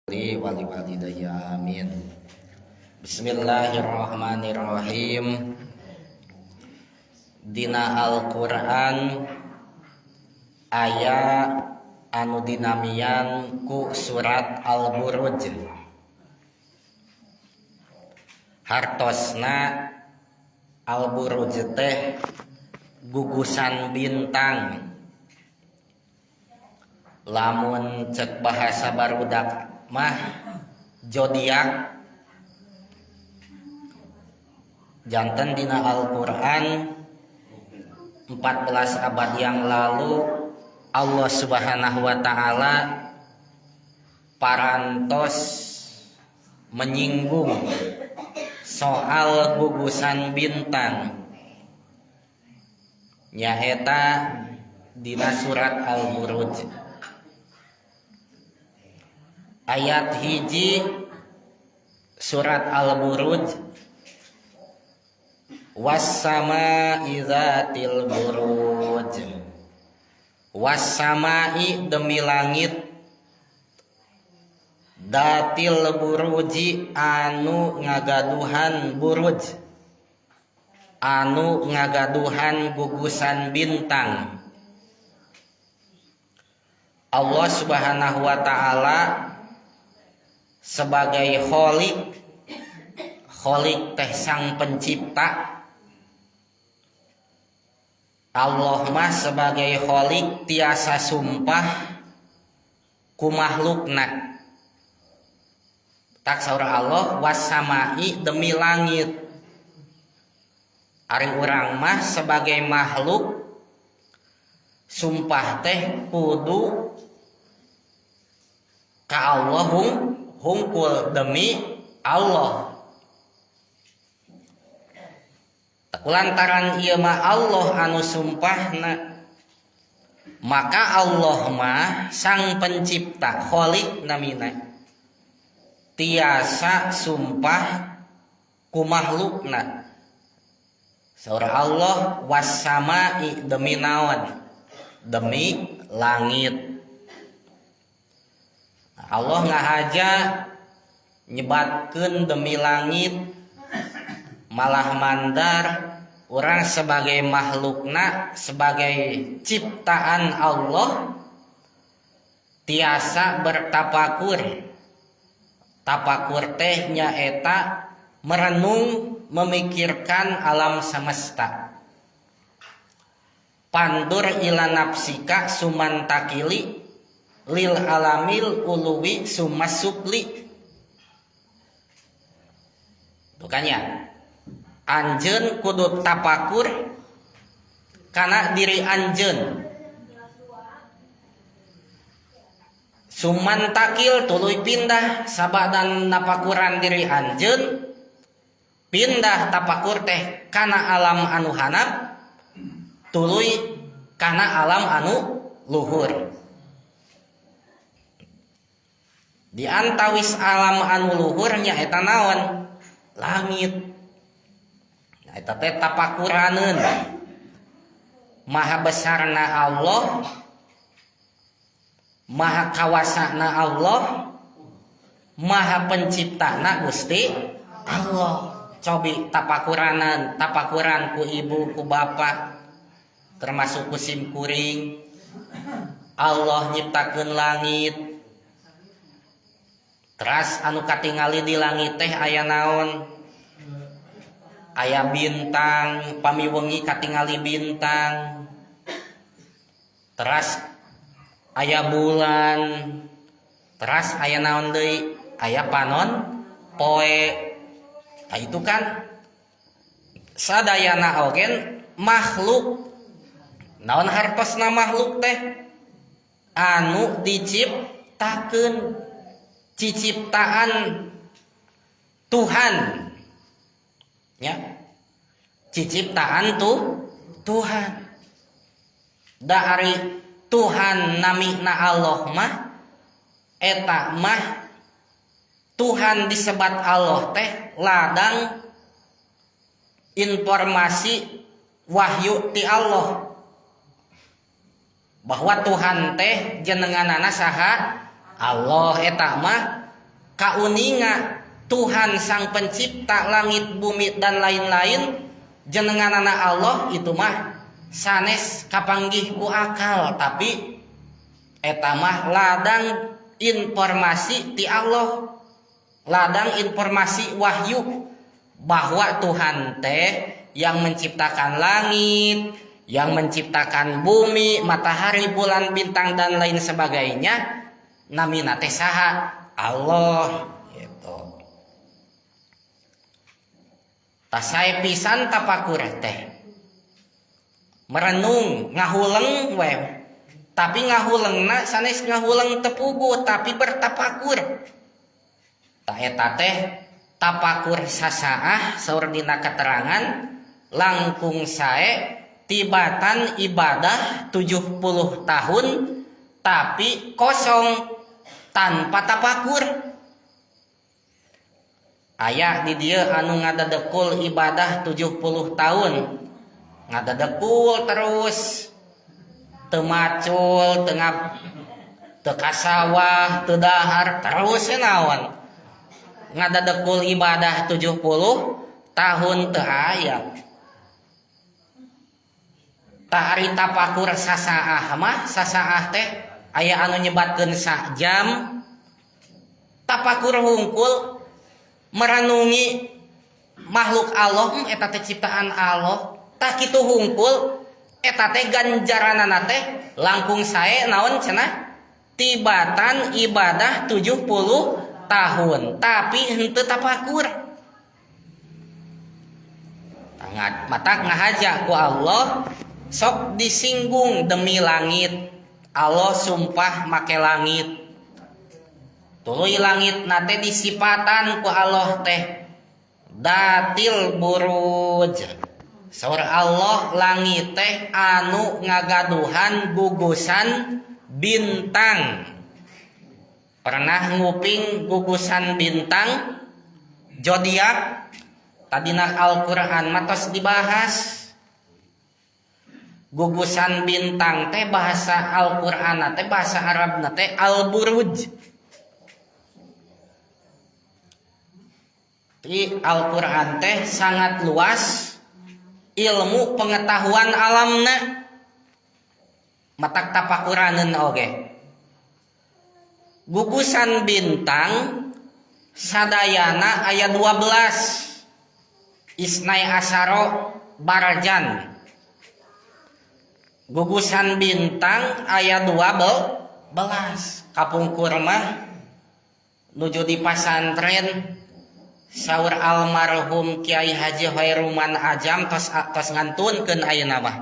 Li wali walidayya amin. Bismillahirrahmanirrahim. Dina Al-Qur'an aya anu dinamian ku surat Al-Buruj. Hartosna Al-Buruj teh gugusan bintang. Lamun cek bahasa barudak mah zodiak. Janten dina Al-Qur'an 14 abad yang lalu Allah Subhanahu wa taala parantos menyinggung soal gugusan bintang, nyaeta dina surat Al-Buruj ayat 1 surat Al-Buruj, was-sama'i dzatil buruj. Was-sama'i demi langit, datil buruji anu ngagaduhan buruj, anu ngagaduhan gugusan bintang. Allah Subhanahu wa taala sebagai Khalik, Khalik teh sang pencipta. Allah mah sebagai Khalik tiasa sumpah ku makhlukna. Tak saur Allah was-samai demi langit. Ari urang mah sebagai makhluk sumpah teh kudu ka Allah hungkul demi Allah. Lantaran ieu mah Allah anu sumpahna, maka Allah mah sang pencipta Khalik namina tiasa sumpah ku makhlukna. Saur Allah was-samai demi naon? Demi langit. Allah ngahaja nyebatkeun demi langit, malah mandar orang sebagai makhlukna, sebagai ciptaan Allah tiasa bertapakur. Tapakur teh nyaeta merenung, memikirkan alam semesta. Pandur ila nafsika sumantakili lil alamil uluwi sumasupli. Tuh kan ya, anjeun kudu tapakur kana diri anjeun, sumantakil tuluy pindah sabadan napakuran diri anjeun, pindah tapakur teh kana alam anu hanap tuluy kana alam anu luhur. Di antawis alam anu luhur nyaeta naon? Langit. Nah, eta teh tapakuraneun. Maha besarna Allah, maha kawasana Allah, maha penciptana Gusti Allah. Cobi tapakuranan, tapakuran ku ibu ku bapak, termasuk ku sim kuring. Allah nyiptakeun langit. Teras anu katingali di langit teh aya naon? Aya bintang, pami wengi katingali bintang. Teras aya bulan. Teras aya naon deui? Aya panon poe. Nah, itu kan sadayana ogen makhluk. Naon hartosna makhluk teh? Anu diciptakeun, ciciptaan Tuhan. Ya. Ciciptaan tuh Tuhan. Da ari Tuhan namina Allah mah eta mah Tuhan disebat Allah teh ladang informasi wahyu ti Allah bahwa Tuhan teh jenenganana saha? Allah. Eta mah Kauninga Tuhan sang pencipta langit, bumi dan lain-lain jenenganana Allah itu mah sanes kapanggih ku akal, tapi eta mah ladang informasi ti Allah, ladang informasi wahyu bahwa Tuhan teh yang menciptakan langit, yang menciptakan bumi, matahari, bulan, bintang dan lain sebagainya, namina teh saha? Allah gitu. Tah sae pisan tapakur teh. Merenung, ngahuleng we. Tapi ngahulengna sanes ngahuleng tepugu tapi bertapakur. Tah eta teh tapakur sasaah saur dina keterangan langkung sae tibatan ibadah 70 tahun tapi kosong tanpa tapakur. Aya di dieu anu ngadadekul ibadah 70 tahun. Ngadadekul terus teu macul, teu teu ka sawah, teu dahar terus naon. Ngadadekul ibadah 70 tahun teu aya. Tah ari tapakur sasaah mah, sasaah teh aya anu nyebatkeun sajam. Tapakur hungkul merenungi makhluk Allah, eta teh ciptaan Allah. Tah kitu hungkul eta teh ganjaranana teh langkung sae naon cenah tibatan ibadah 70 tahun tapi henteu tapakur. Matak ngahaja ku Allah sok disinggung demi langit. Allah sumpah make langit. Tuluy langit na teh disipatan ku Allah teh datil buruj. Saur Allah langit teh anu ngagaduhan gugusan bintang. Pernah nguping gugusan bintang zodiak? Tadina Al-Qur'an mah tos dibahas. Gugusan bintang teh bahasa Al-Qur'an teh bahasa Arab teh al-buruj. Di Al-Qur'an teh sangat luas ilmu pengetahuan alamna. Matak tapakuraneun oge. Gugusan bintang sadayana aya 12. Isnai asaro barjan. Gugusan bintang aya 12. Kapungkur mah nuju di pasantren saur almarhum Kiai Haji Hoiruman Ajam tos tos ngantunkeun ayeuna mah.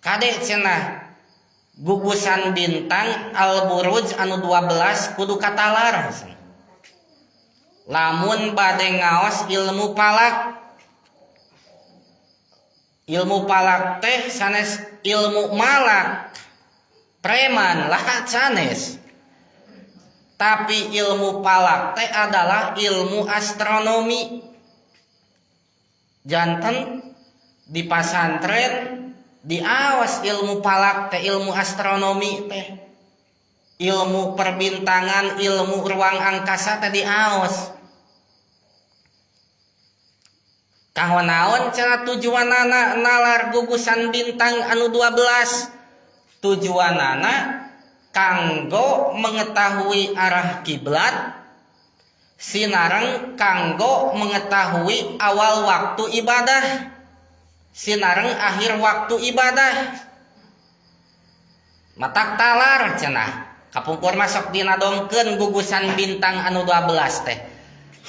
Kade cenah gugusan bintang al-buruj anu 12 kudu katalar. Lamun bade ngaos ilmu falak. Ilmu falak teh sanes ilmu malak preman lah sanes. Tapi ilmu falak teh adalah ilmu astronomi. Janten di pasantren diawas ilmu falak teh, ilmu astronomi teh, ilmu perbintangan, ilmu ruang angkasa teh diawas. Kanggo naon cenah tujuanana nalar gugusan bintang anu 12? Tujuanana kanggo mengetahui arah kiblat, sinareng kanggo mengetahui awal waktu ibadah, sinareng akhir waktu ibadah. Matak talar cenah kapungkur masuk dina dongkeun gugusan bintang anu 12 teh.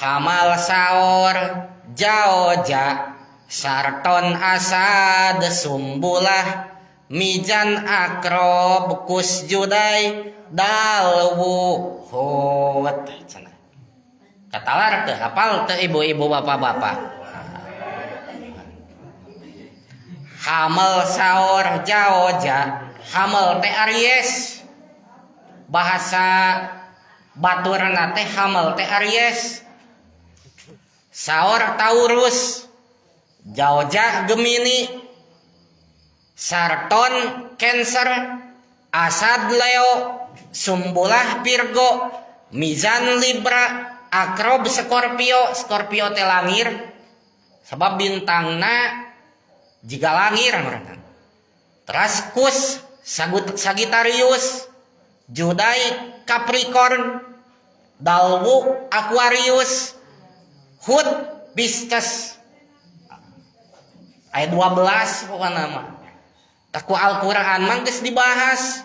Hamal saor jaoja sarton asad sumbulah mijan akrob kusjudai dalwu hut cenah. Katalar teu hafal teu ibu-ibu bapak-bapak. Hamel saor jaoja, hamel teh Aries. Bahasa baturna teh hamel teh Aries. Saor Taurus, jaoja Gemini, Sarton Cancer, Asad Leo, Sumbulah Virgo, Mizan Libra, Akrob Scorpio, Scorpio teh langir sebab bintangna jiga langir ngaranna. Teras Kus Sagittarius, Judai Capricorn, Dalwu Aquarius, Hud Pisces. Ayat 12 pokokna mah. Tah ku Al-Qur'an mah geus dibahas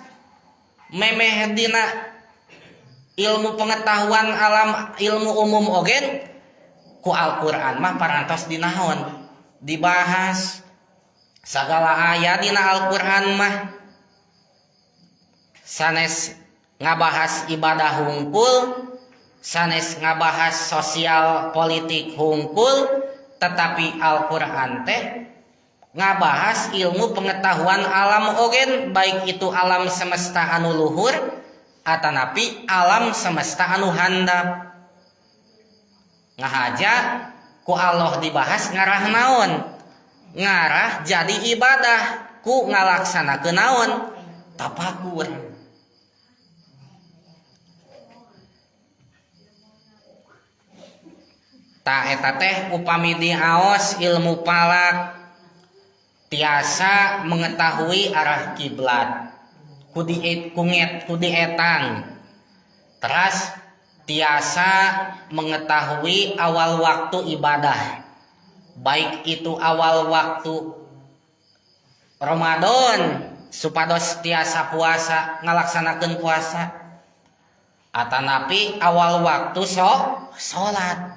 memeh dina ilmu pengetahuan alam, ilmu umum ogen ku Al-Qur'an mah parantos dinaon dibahas sagala aya dina Al-Qur'an mah sanes ngabahas ibadah hungkul, sanes ngabahas sosial politik hungkul, tetapi Al-Qur'an teh ngabahas ilmu pengetahuan alam ogen, baik itu alam semesta anu luhur atanapi alam semesta anu handap. Ngahaja ku Allah dibahas ngarah naon? Ngarah jadi ibadah ku ngalaksanakeun naon? Tafakur. Tah eta teh upami diaos ilmu falak tiasa mengetahui arah kiblat ku dietang, teras tiasa mengetahui awal waktu ibadah, baik itu awal waktu Ramadan supados tiasa puasa ngalaksanakeun puasa, atanapi awal waktu salat.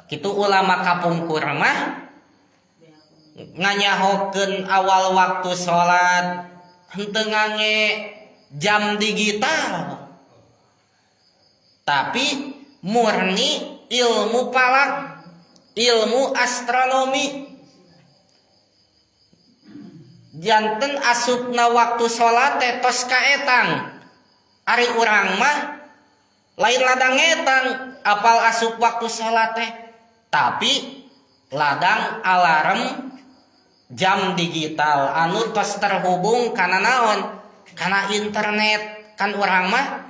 Kitu ulama kapungkur mah nganyahokeun awal waktu salat henteu ngange jam digital, tapi murni ilmu falak, ilmu astronomi. Janten asupna waktu salat teh tos kaetang. Ari urang mah lain ladang ngetang apal asup waktu salat teh, tapi ladang alarm jam digital anu tos terhubung kana naon? Kana internet. Kan urang mah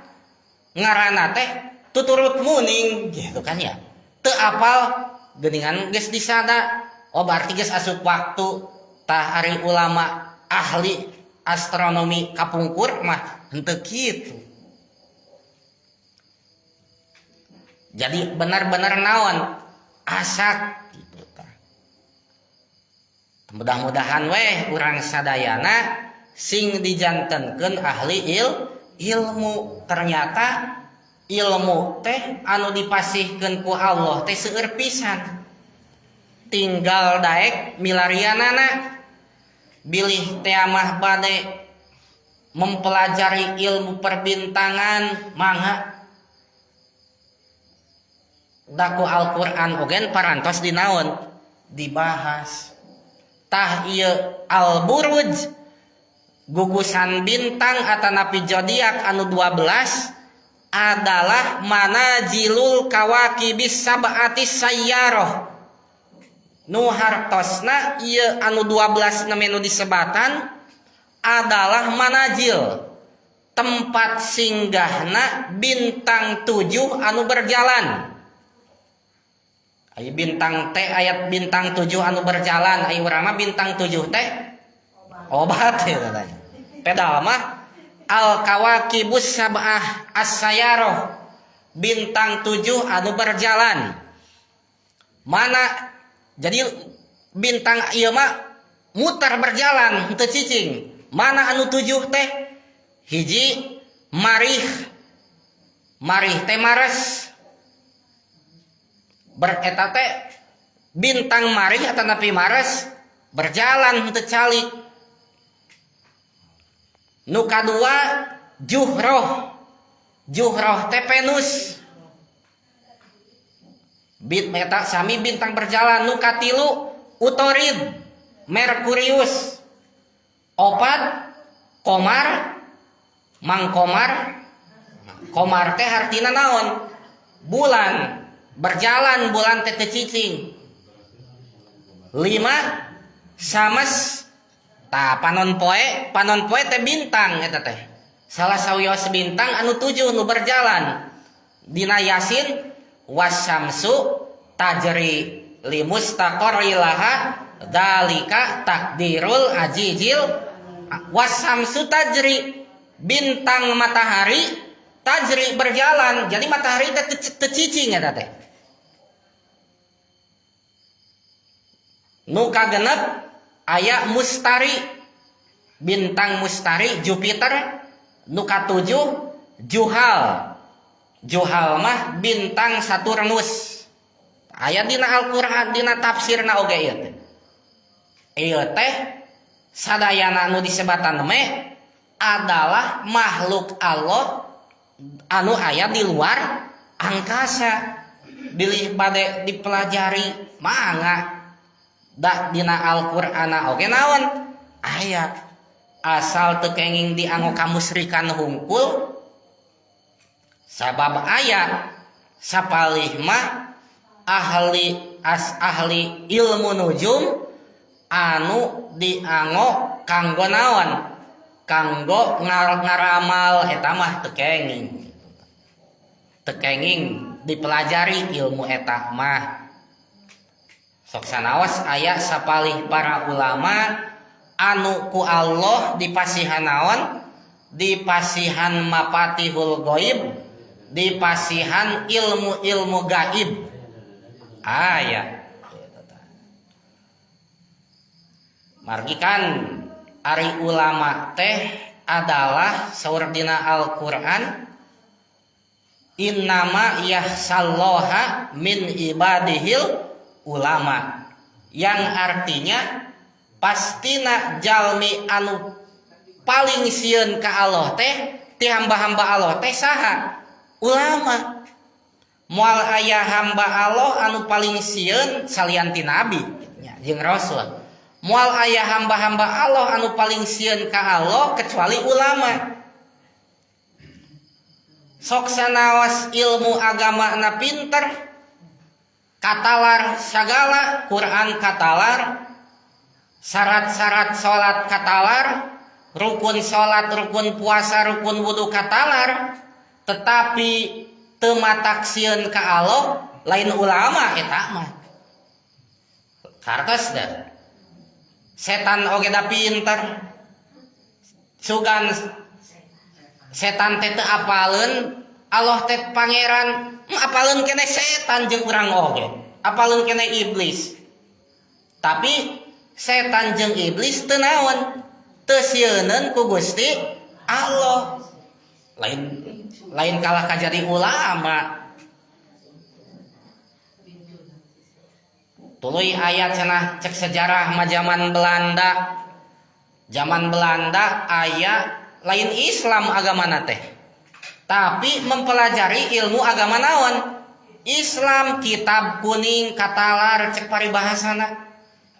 ngaranna teh tuturut muning gitu kan ya. Teu apal geuningan geus disada. Oh berarti geus asup waktu. Tah ari ulama ahli astronomi kapungkur mah henteu kitu. Jadi benar-benar naon? Asak gitu tah. Mudah-mudahan weh urang sadayana sing dijantenkeun ahli ilmu. Ternyata ilmu teh anu dipasihkeun ku Allah teh seueur pisan. Tinggal daek milarianana. Bilih teh mah bade mempelajari ilmu perbintangan mangga. Daku Al-Qur'an ogen parantos dinaon? Dibahas. Tah ieu al-buruj gugusan bintang atanapi zodiak anu 12 adalah manazilul kawakibis sab'atis sayyaroh. Nu hartosna ieu anu 12 namenu disebatan adalah manazil, tempat singgahna bintang 7 anu berjalan. Ai bintang teh ayat bintang 7 anu berjalan, ai urang mah bintang 7 teh obat ya katanya. Pedal mah al kawakibus sab'ah as-sayaroh, bintang 7 anu berjalan. Mana jadi bintang ieu mah muter berjalan henteu cicing. Mana anu 7 teh? Hiji marih. Marih teh Mars. Bereta teh bintang marih atanapi Mars berjalan henteu calik. Nu kadua Juhroh. Juhroh teh Venus. Bit eta sami bintang berjalan. Nu katilu Utorid Merkurius. Opat Komar, Mang Komar. Komar teh hartina naon? Bulan. Berjalan bulan teh teu cicing. 5 Sames. Tah panon poe, panon poe teh bintang eta teh. Salah sawios bintang anu 7 nu berjalan. Dina Yasin wasyamsu tajri limustaqarri laha dzalika takdirul azizil. Wasyamsu tajri, bintang matahari tajri berjalan. Jadi matahari teh teu cicing eta teh. Nu kagenep aya mustari, bintang mustari Jupiter. Nu katujuh Juhal. Juhal mah bintang Saturnus. Aya dina Al-Qur'an, dina tafsirna oge ieu teh. Ieu teh sadayana nu disebatan me adalah makhluk Allah anu aya di luar angkasa. Bilih bade dipelajari mangga da dina Al-Qur'ana oge naon aya, asal teu kenging dianggo kamusrikan hungkul. Sabab aya sapalih mah ahli ilmu nujum anu dianggo kanggo naon, kanggo ngaramal eta mah teu kenging. Teu kenging dipelajari ilmu eta mah. Sok sanaos aya sapalih para ulama anu ku Allah dipasihan naon, dipasihan mafatihul ghaib, dipasihan ilmu-ilmu gaib. Aya. Margi kan ari ulama teh adalah saur dina Al-Qur'an innama yahsallaha min ibadihil ulama, yang artinya pastina jalmi anu paling sieun ka Allah teh ti hamba-hamba Allah teh saha? Ulama. Moal aya hamba Allah anu paling sieun salian ti nabi nya jeung rasul. Moal aya hamba-hamba Allah anu paling sieun ka Allah kecuali ulama. Sok sanaos ilmu agama na pinter, katalar sagala, Quran katalar, syarat-syarat salat katalar, rukun salat, rukun puasa, rukun wudu katalar, tetapi teu matak sieun ka Allah lain ulama eta mah. Kartos dah. Setan oge da pinter. Sugan setan teh teu apaleun Allah teh pangeran, apaleun keneh setan jeung urang oge, apaleun keneh iblis. Tapi setan jeung iblis teu naon, teu sieuneun ku Gusti Allah. Lain kalah ka jadi ulama. Tuluy aya cenah cek sejarah mah zaman Belanda. Zaman Belanda aya lain Islam agamana teh, tapi mempelajari ilmu agama naon? Islam, kitab kuning katalar cek paribahasana.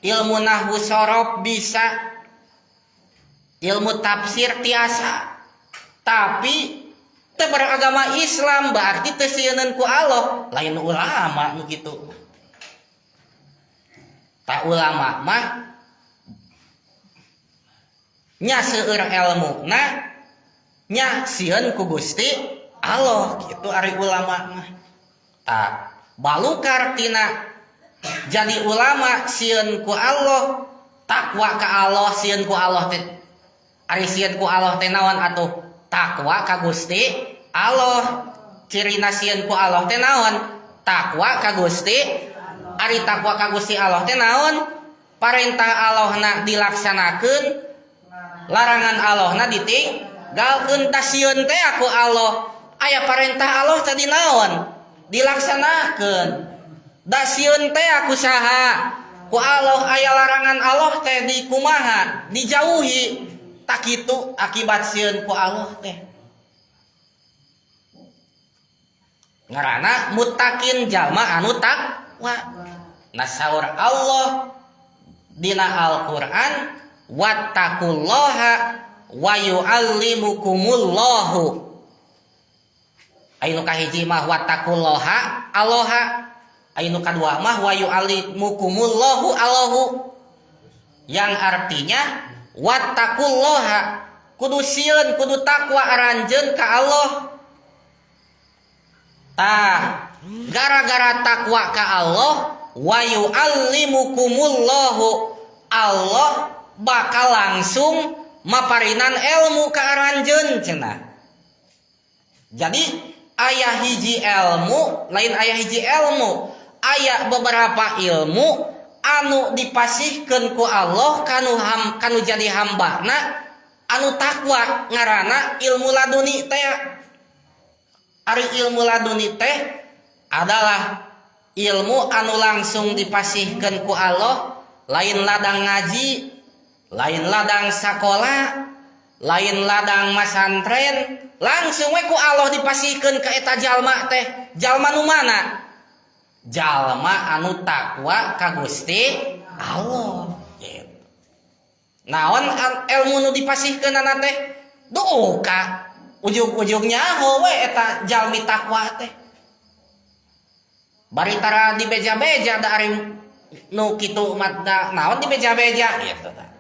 Ilmu nahwu sorof bisa, ilmu tafsir tiasa, tapi teu beragama Islam berarti teu sieuneun ku Allah, lain ulama nu kitu. Tak ulama mah nya seueur elmuna nya sieun ku Gusti Allah kitu ari ulama mah. Tak balukar tina jadi ulama sieun ku Allah, takwa ka Allah, sieun ku Allah teh. Ari sieun ku Allah teh naon atuh? Takwa ka Gusti Allah. Cirina sieun ku Allah teh naon? Takwa ka Gusti. Ari takwa ka Gusti Allah teh naon? Parentah Allahna dilaksanakeun, larangan Allahna ditinggalkeun. Tah sieun teh aku Allah. Aya parentah Allah tadi naon? Dilaksanakeun. Da sieun teh aku saha? Ku Allah. Aya larangan Allah teh dikumaha? Dijauhi. Tak kitu akibat sieun ku Allah teh. Ngaranna muttaqin, jalma anu takwa. Nah saur Allah dina Al-Qur'an wattaqullaha wa yu'allimukumullahu. Anu kahiji mah wattaqullaha aloha, anu kadua mah wa yu'allimukumullahu Allahu, yang artinya wattaqullaha Kudu sieun, kudu takwa aranjeun ka Allah. Tah, gara-gara takwa ka Allah, wa yu'allimukumullahu, Allah bakal langsung maparinan ilmu ka aranjeun cenah. Jadi aya hiji ilmu, lain aya hiji ilmu, aya beberapa ilmu anu dipasihkeun ku Allah kanu jadi hambana anu takwa, ngaranna ilmu laduni teh. Ari ilmu laduni teh adalah ilmu anu langsung dipasihkeun ku Allah, lain ladang ngaji, lain ladang sakola, lain ladang masantren, langsung we ku Allah dipasihkeun ka eta jalma teh. Jalma nu mana? Jalma anu takwa ka Gusti Allah. Gitu. Naon ilmu nu dipasihkeunana teh? Duka ujug-ujugnya we eta jalmi takwa teh. Bari tara dibeja-beja da ari nu kitu mah da naon dibeja-beja gitu tah.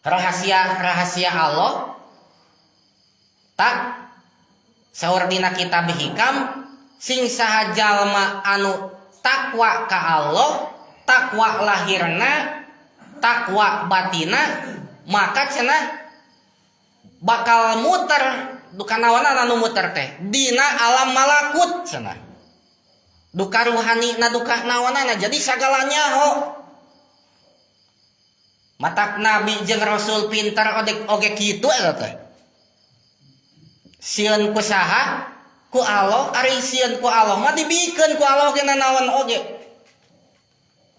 Rahasia-rahasia Allah tak saur dina kitab Hikam, sing saha jalma anu takwa ka Allah, takwa lahirna, takwa batina, maka cenah bakal muter duka naonan anu muter teh dina alam malakut cenah, duka ruhani na duka naonana, jadi sagalanya ho. Matak nabi jeung rasul pintar oge kitu eta teh. Sieun ku saha? Ku Allah. Ari sieun ku Allah mah dibikeun ku Allah ge nanaon oge.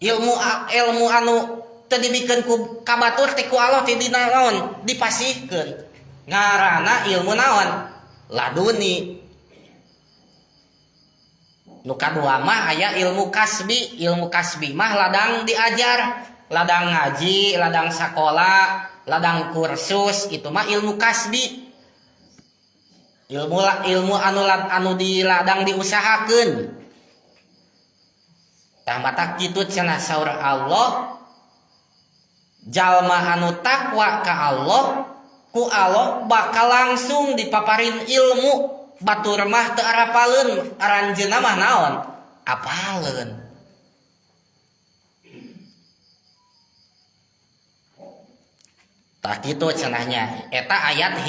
Ilmu anu teu dibikeun ku kabatur teh ku Allah teh dina naon? Dipasihkeun. Ngaranna ilmu naon? Laduni. Nu kadua mah aya ilmu kasbi. Ilmu kasbi mah ladang diajar, ladang ngaji, ladang sakola, ladang kursus, itu mah ilmu kasbi. Ilmu anu di ladang diusahakeun. Tah matak kitu cenah saur Allah, jalma anu takwa ka Allah, ku Allah bakal langsung dipaparin ilmu. Batur mah teu arapaleun, aranjeunna mah naon? Apaleun. Tah kitu cenahnya. Eta ayat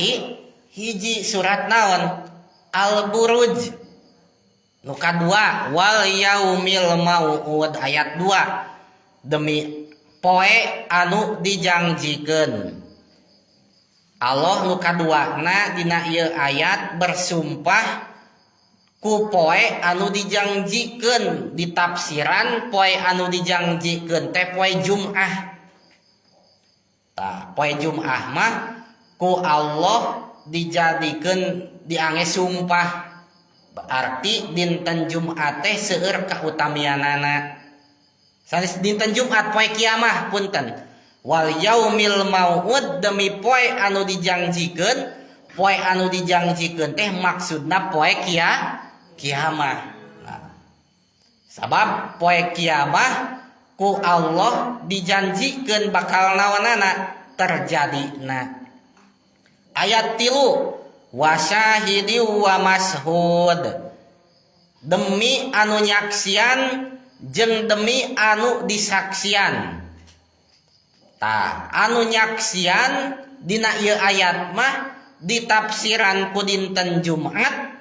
hiji surat naon? Al-Buruj. Nu kadua wal yaumil mau'ud ayat 2. Demi poe anu dijangjikeun. Allah nu kaduana dina ieu ayat bersumpah ku poe anu dijangjikeun, ditafsiran poe anu dijangjikeun teh poe Jumat. Tah, poe Jumat mah ku Allah dijadikeun diange sumpah. Berarti dinten Jumat teh seueur kautamianana. Sanes dinten Jumat poe kiamah punten. Wal yaumil mau'ud demi poe anu dijangjikeun, poe anu dijangjikeun teh maksudna poe kiamah. Nah, sabab poe kiamah ku Allah dijanjikeun bakal naonana terjadina. Ayat 3 wasyahidi wa mashhud, demi anu nyaksian jeung demi anu disaksian. Tah, anu nyaksian dina ieu ayat mah ditafsiran ku dinten Jumat,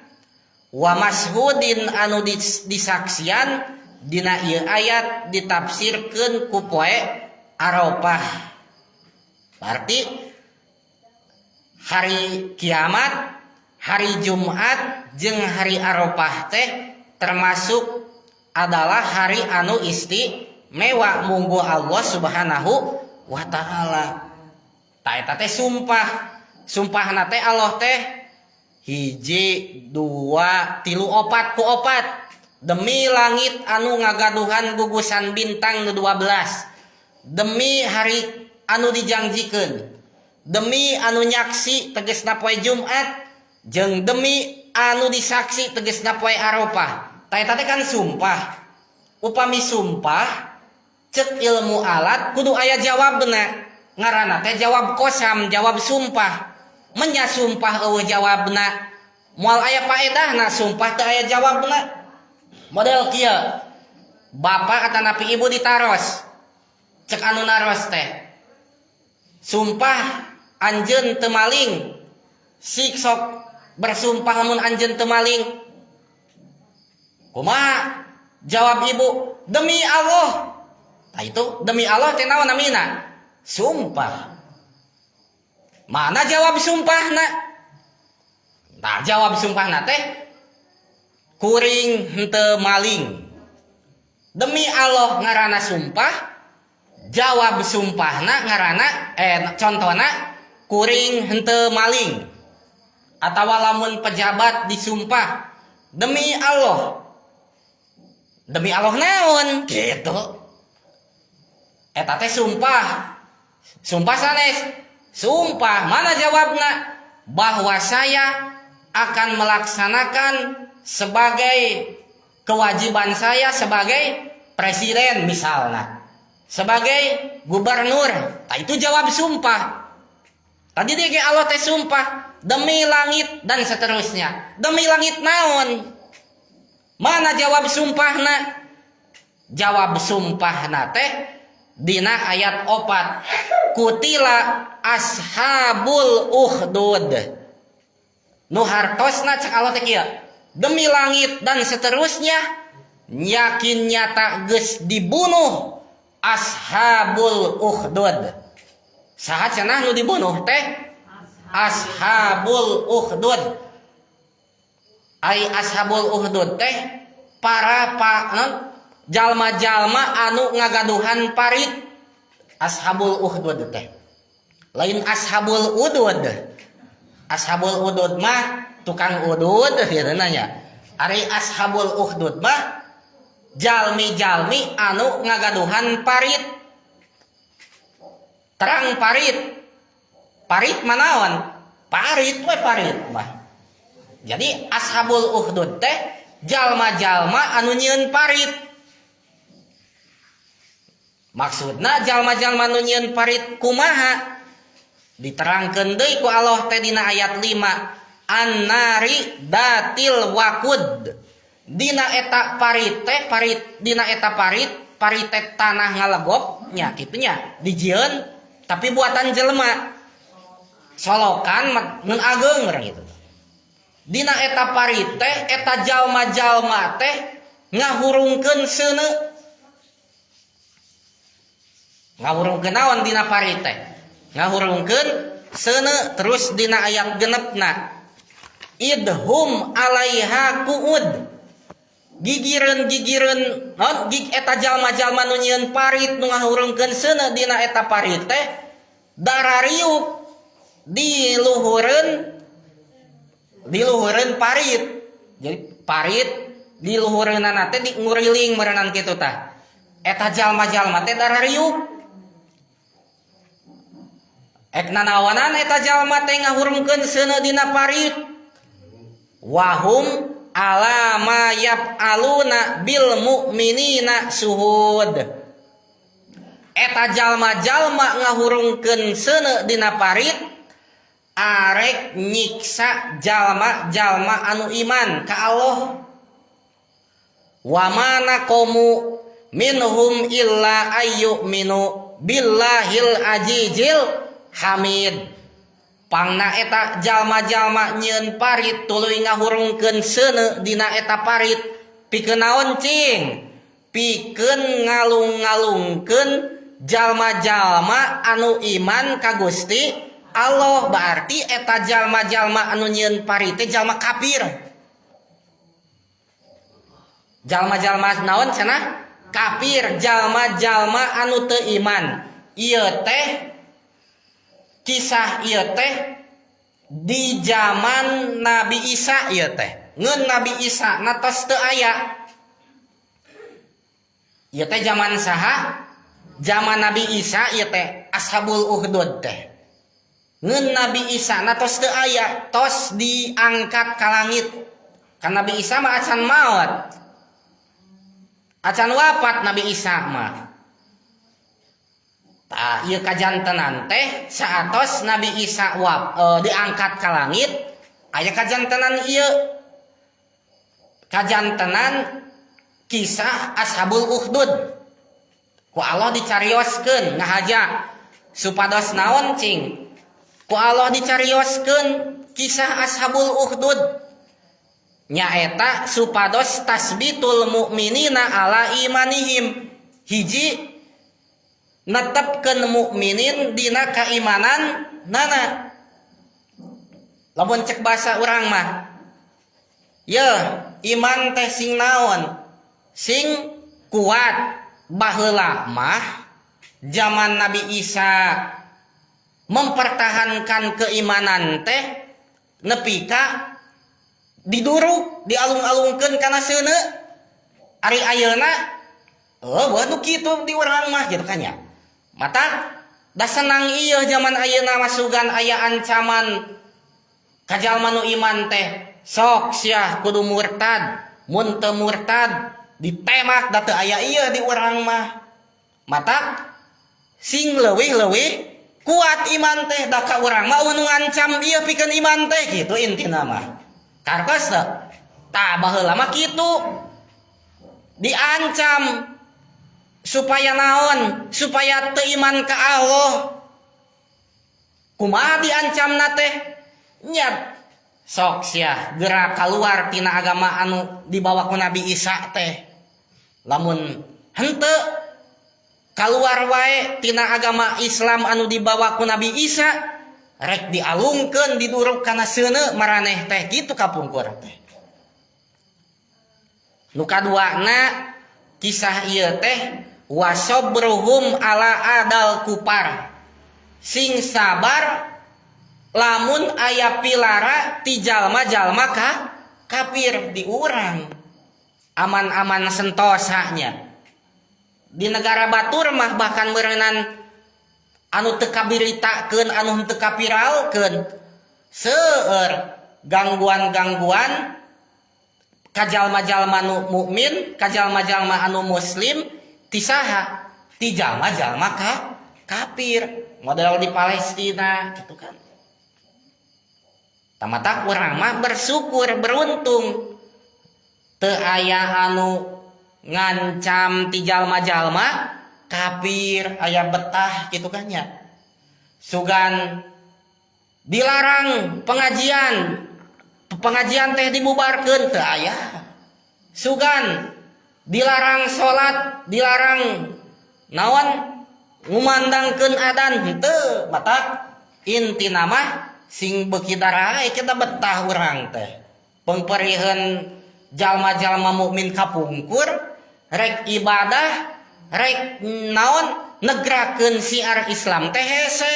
wa mashhudin anu disaksian dina ieu ayat ditafsirkeun ku poe Arafah. Berarti hari kiamat, hari Jumat jeung hari Arafah teh termasuk adalah hari anu istimewa munggu Allah Subhanahu wa ta'ala. Ta eta teh sumpah. Sumpahna teh Allah teh 1, 2, 3, 4 ku 4. Demi langit anu ngagaduhan gugusan bintang nu 12. Demi hari anu dijangjikeun. Demi anu nyaksi tegesna poe Jumat jeung demi anu disaksi tegesna poe Arafah. Ta eta teh kan sumpah. Upami sumpah cek ilmu alat kudu aya jawabna. Ngaranna teh jawab kosam, jawab sumpah. Menya sumpah euweuh jawabna, moal aya paedahna sumpah teu aya jawabna. Model kieu, bapak atanapi ibu ditaros, cek anu naros teh, "Sumpah anjeun teu maling." Sik sok bersumpah lamun anjeun teu maling. Kumaha jawab ibu? "Demi Allah." Nah, itu demi Allah teh naon namina? Sumpah. Mana jawab sumpahna? Nah, jawab sumpahna teh "Kuring henteu maling." Demi Allah ngarana sumpah, jawab sumpahna ngarana contohna "Kuring henteu maling." Atau lamun pejabat disumpah, "Demi Allah." Demi Allah naon gitu. Eta teh sumpah. Sumpah sanes? Sumpah. Mana jawabna? Bahwa saya akan melaksanakan sebagai kewajiban saya sebagai presiden misalnya. Sebagai gubernur. Nah, itu jawab sumpah. Tadi dia ge Allah teh sumpah demi langit dan seterusnya. Demi langit naon? Mana jawab sumpahna? Jawab sumpahna teh dina ayat 4. Kutila ashabul ukhdud. Nu hartosna cek Allah teh kieu. Demi langit dan seterusnya, yakin nyata geus dibunuh ashabul ukhdud. Saha cenah nu dibunuh teh? Ashabul ukhdud. Ai ashabul ukhdud teh para pa non, jalma-jalma anu ngagaduhan parit. Ashabul ukhdud teh lain ashabul udud. Ashabul udud mah tukang udud gitu nanya. Ari ashabul ukhdud mah jalmi-jalmi anu ngagaduhan parit. Terang parit. Parit manaon? Parit we, parit mah. Jadi ashabul ukhdud teh jalma-jalma anu nyieun parit. Maksudna jalma-jalma nu nyieun parit kumaha? Diterangkeun deui ku Allah teh dina ayat 5. Annari dzatil waqud. Dina eta parit teh, parit dina eta parit, parit teh tanah ngalegop nya kitu nya, dijieun tapi buatan jelema. Solokan ngan ageung urang gitu. Dina eta parit teh eta jalma-jalma teh ngahurungkeun seuneu. Ngahurungkeun naon dina parit teh? Ngahurungkeun seuneu. Terus dina ayat 6na, idhum alaiha qu'ud. Gigireun-gigireun naon gig eta jalma-jalma nu nyieun parit, nu ngahurungkeun seuneu dina eta parit teh darariuk diluhureun, diluhureun parit. Jadi parit diluhureunana teh di nguriling meureunan kitu tah. Eta jalma-jalma teh darariuk. Ek nanaonan eta jalma teh ngahurungkeun seuneu dina parit? Wahum ala ma yaf'aluna bil mu'minina syuhud. Eta jalma-jalma ngahurungkeun seuneu dina parit arek nyiksa jalma-jalma anu iman ka Allah. Wa ma naqamu minhum illa ayyuminu billahil azizil hamid. Pangna eta jalma-jalma nyieun parit tuluy ngahurungkeun seuneu dina eta parit pikeun naon cing? Pikeun ngalung-ngalungkeun jalma-jalma anu iman ka Gusti Allah. Berarti eta jalma-jalma anu nyieun parit teh jalma kafir. Jalma-jalma naon cenah? Kafir, jalma-jalma anu teu iman. Ieu teh kisah ieu teh di zaman Nabi Isa ieu teh. Ngeun Nabi Isa na tos teu aya. Ieu teh zaman saha? Zaman Nabi Isa ieu teh Ashabul Ukhdud teh. Ngeun Nabi Isa na tos teu aya, tos diangkat ka langit. Kan Nabi Isa mah acan maot. Acan wafat Nabi Isa mah. Tah, ieu kajantenan teh saatos Nabi Isa diangkat ka langit, aya kajantenan ieu. Kajantenan kisah Ashabul Ukhdud. Ku Allah dicarioskeun ngahaja supados naon cing? Ku Allah dicarioskeun kisah Ashabul Ukhdud. Nyaeta supados tasbitul mukminina ala imanihim. Hiji, netepkeun mukminin dina keimanan nana. Lamun cek bahasa urang mah, ye iman teh sing naon, sing kuat. Baheula mah zaman Nabi Isa mempertahankan keimanan teh nepi ka diduruk, dialung-alungkeun kana seuneu. Ari ayeuna oh nu kitu di urang mah gitu kan ya. Mata da senang ieu zaman ayeuna masugan aya ancaman ka jalma nu iman teh, sok sia kudu murtad, mun teu murtad ditembak. Da teu aya ieu di urang mah. Mata sing leuwih-leuwih kuat iman teh, da ka urang mah nu ngancam ieu pikeun iman teh kitu intina mah. Kartos teu? Tah, baheula mah kitu diancam supaya naon? Supaya teu iman ka Allah. Kumaha diancamna teh? Nya sok sia gerak keluar tina agama anu dibawa ku Nabi Isa teh. Lamun henteu keluar wae tina agama Islam anu dibawa ku Nabi Isa, rek dialungkeun, diduruk kana seuneu maraneh teh kitu kapungkur teh. Nu kaduana, kisah ieu teh wasobruhum ala adzal kufar, sing sabar lamun aya pilara ti jalma-jalma ka kafir. Di urang aman-aman sentosanya, di negara batur mah bahkan meureunan anu teu kabiritakeun, anu teu kapiralkeun, seueur gangguan-gangguan ka jalma-jalma nu mukmin, ka jalma-jalma anu muslim. Ti saha? Ti jalma-jalma ka kafir, model di Palestina gitu kan. Tah, matak urang mah bersyukur, beruntung teu aya anu ngancam ti jalma-jalma kafir, aya betah gitu kan ya. Sugan dilarang pengajian, pengajian teh dibubarkeun, teu aya. Sugan dilarang salat, dilarang naon, ngumandangkeun adan, henteu. Matak intina mah sing beuki darae kita betah urang teh. Pengperiheun jalma-jalma mukmin kapungkur rek ibadah, rek naon, negrakeun siar Islam teh hese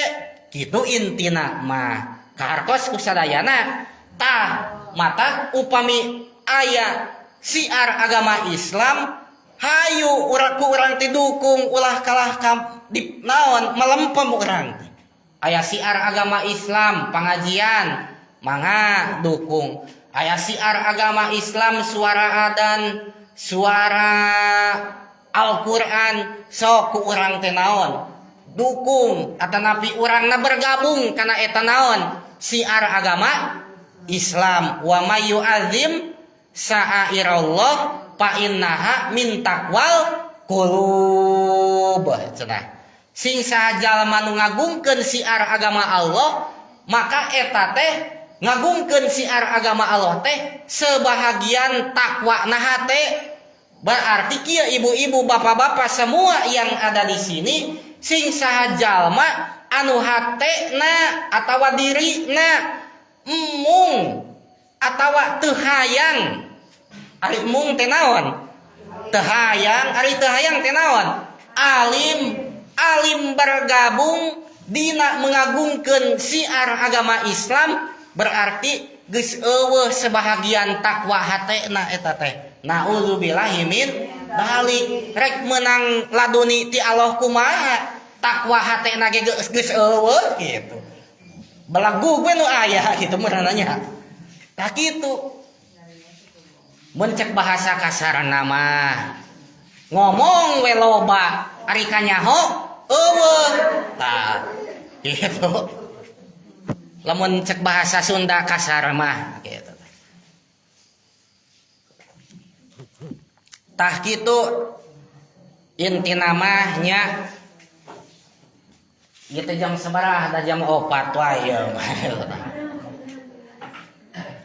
kitu intina mah. Kahartos ku sadayana? Tah, matak upami aya siar agama Islam, hayu urang ku urang didukung, ulah kalah kam, di naon, melempem urang teh. Aya siar agama Islam pengajian, mangga dukung. Aya siar agama Islam suara adan, suara Al-Quran, sok ku urang teh naon, dukung, atanapi urangna bergabung karena eta naon, siar agama Islam. Wa may yu'azzim sya'airallah fa innaha min taqwal qulub cenah. Sing saha jalma nu ngagungkeun siar agama Allah, maka eta teh ngagungkeun siar agama Allah teh sebahagian takwa na hate. Berarti kieu, ibu-ibu, bapak-bapak semua yang ada di sini, sing saha jalma anu hatena atawa dirina embung atawa teu hayang. Ari embung teh naon? Teu hayang. Ari teu hayang teh naon? Alim. Alim bergabung dina mengagungkeun siar agama Islam, berarti geus euweuh sebahagian takwa hatena eta teh. Naudzubillahi min dzalik. Rek menang laduni ti Allah kumaha, takwa hatena ge geus euweuh gitu. Belagu we nu aya gitu meureunanya. Tah, kitu mun cek bahasa kasarna mah, ngomong we loba, ari kanyaho. Euweuh. Tah, gitu. Lamun cek bahasa Sunda kasar mah gitu. Tah kitu intina mah nya gitu jam sabaraha da jam 4 wae ieu mah.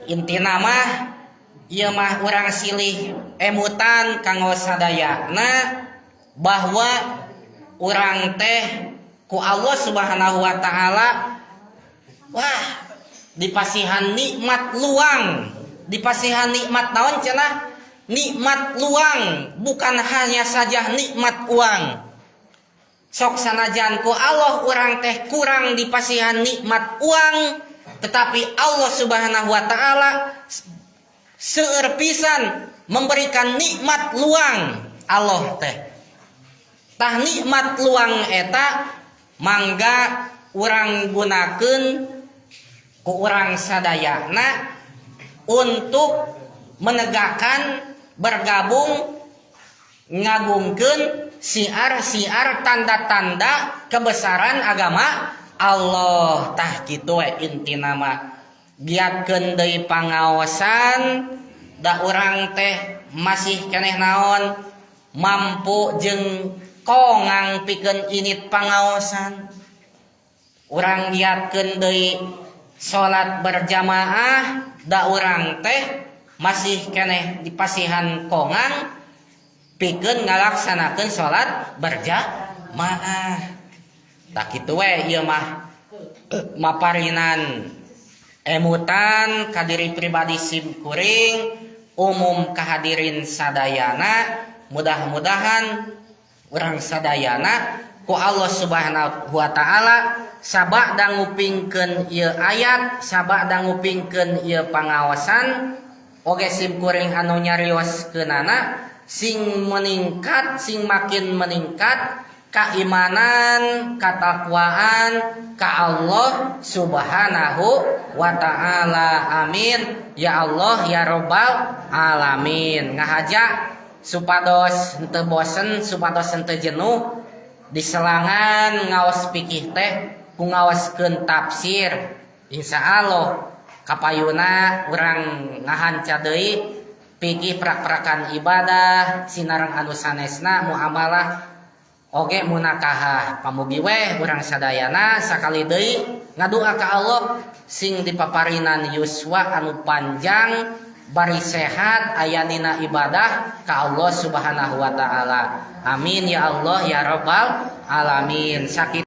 Intina mah ieu mah urang silih emutan kanggo sadayana bahwa urang teh ku Allah Subhanahu wa taala wah dipasihan nikmat luang, dipasihan nikmat naon cenah? Nikmat luang, bukan hanya saja nikmat uang. Sok sanajan ku Allah urang teh kurang dipasihan nikmat uang, tetapi Allah Subhanahu wa taala seueur pisan memberikan nikmat luang Allah teh. Tah nikmat luang eta mangga urang gunakeun ku urang sadayana untuk menegakkan, bergabung, ngagungkeun siar-siar tanda-tanda kebesaran agama Allah. Tah kitu we intina mah. Giatkeun deui pangaosan da urang teh masih keneh naon mampu jeung kongang pikeun init pangaosan. Urang giatkeun deui salat berjamaah da urang teh masih keneh dipasihan kongang pikeun ngalaksanakeun salat berjamaah. Tah kitu we ieu mah maparinan emutan ka diri pribadi sim kuring, umum kahadirin sadayana. Mudah-mudahan urang sadayana ku Allah Subhanahu wa taala sabada ngupingkeun ieu ayat, sabada ngupingkeun ieu pangaosan oge sim kuring anu nyarioskeunana sing meningkat, sing makin meningkat keimanan, ketakwaan ka Allah Subhanahu wa taala. Amin ya Allah ya Robbal alamin. Ngahaja supados henteu bosen, supados henteu jenuh diselangan ngaos fikih teh ku ngaoskeun tafsir. Insyaallah kapayuna urang ngahanca deui fikih prak-prakan ibadah sinareng anu sanesna muamalah oge munakahah. Pamugi weh urang sadayana sakali deui ngadua ka Allah sing dipaparinan yuswa anu panjang bari sehat aya dina ibadah ka Allah Subhanahu wa taala. Amin ya Allah ya Rabbal alamin. Sakit.